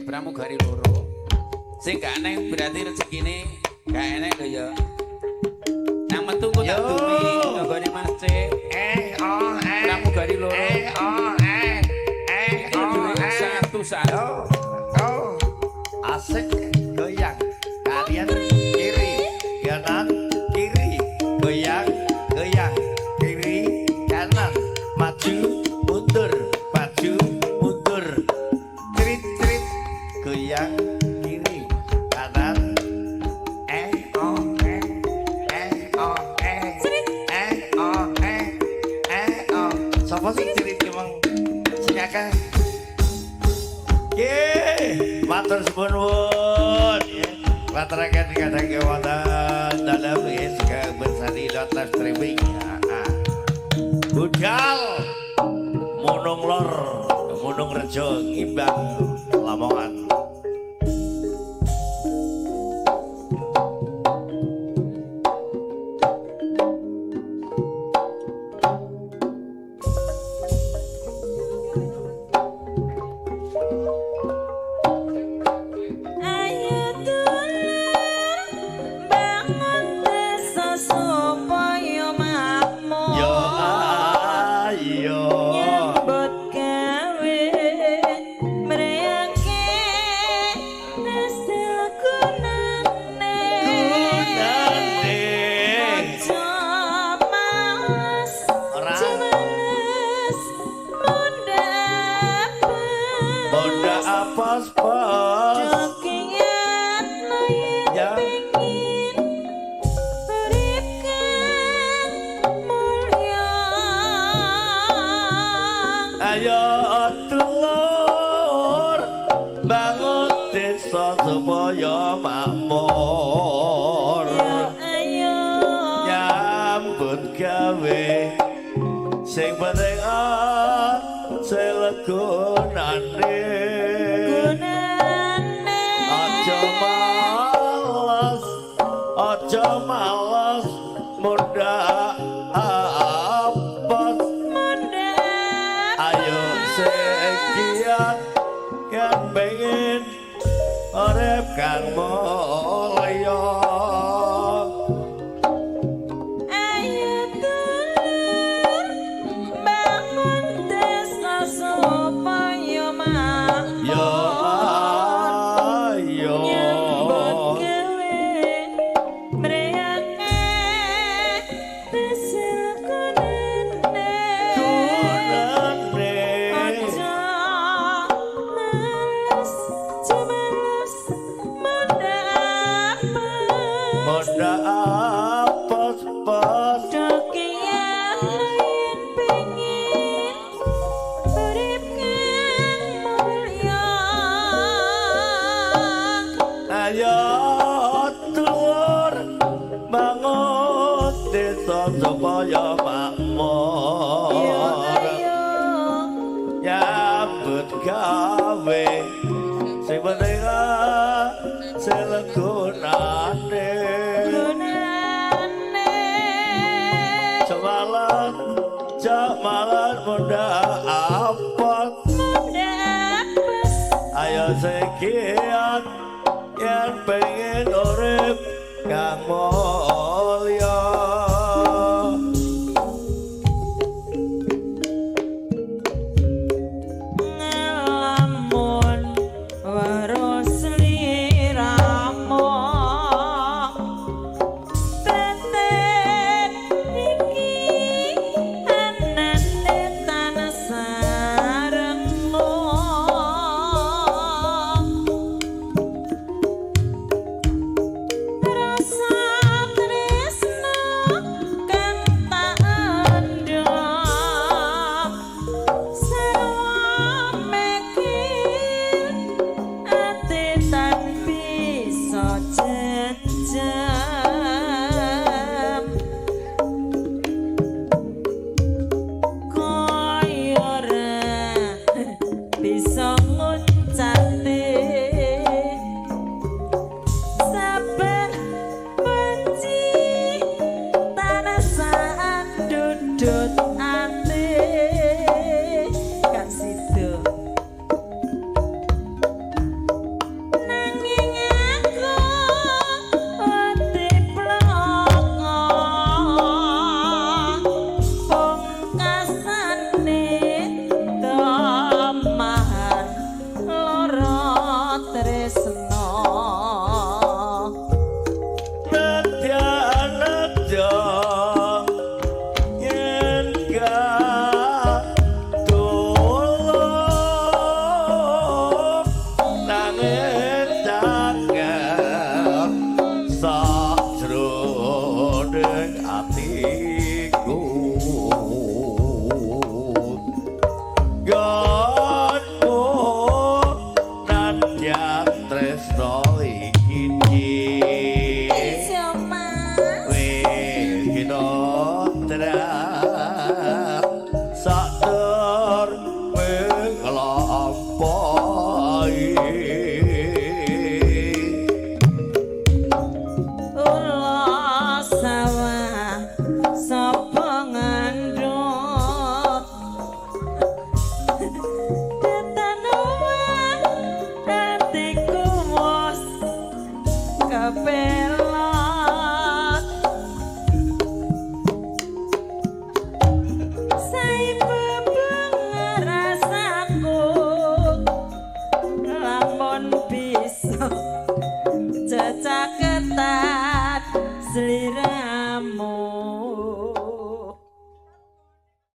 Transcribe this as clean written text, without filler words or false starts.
Pramugari loro. Sing gak eneng berarti rezekine gak enek lho ya. Nang metu kok tak dumi tanggane Mas C. Pramugari loro. Satu satu. Oh, asik goyang. Kalian kiri, kanan, kiri, goyang, goyang, kiri, kanan, maju, mundur, maju, mundur, cerit, cerit, goyang, kiri, kanan, eh, oh, eh, eh, oh, eh, eh, oh, eh, eh, oh. Sapa sing cerit ki mong? Sing akeh. Nggih, matur suwun. Lataraken kadang wonten dalem nggih sugeng bersani live streaming. Budal Munung Lor, Munung Rejo, Ngimbang, Lamongan. Ayo dulur bangun desa supaya makmur. Yo ayo. Nyambut gawe mreyake hasil gunane. Gunane. Aja males, Ora. aja males mundhak Bonda apos pos. Jokian yen Ya. pengin urip kang mulya. Ayo dulur bangun desa supaya makmur. Yo ayo Nyambut gawe sing penting aja gunane. Gunane. Aja males, aja males mundhak apos. Mundhak. Ayo sing giat yen pengen urip kang mulya. Ayo dulur bangun desa supaya makmur. Yo ayo. Nyambut gawe mreyake hasil gunane. Gunane. Aja males, aja males mundhak apes. Mundhak apos pos. Jokian yen pengin urip kang mulya. Ayo dulur bangun desa supaya makmur. Yo ayo. Nyambut gawe sing penting sing gunane. Gunane. Semalat jamalat mundhak apot. Mundhak apes. Ayo sing giat yen pengen urip kang mulya. Ngelamun weruh sliramu. Tetet iki anane tanah sarengmu. Rasa Kepelo.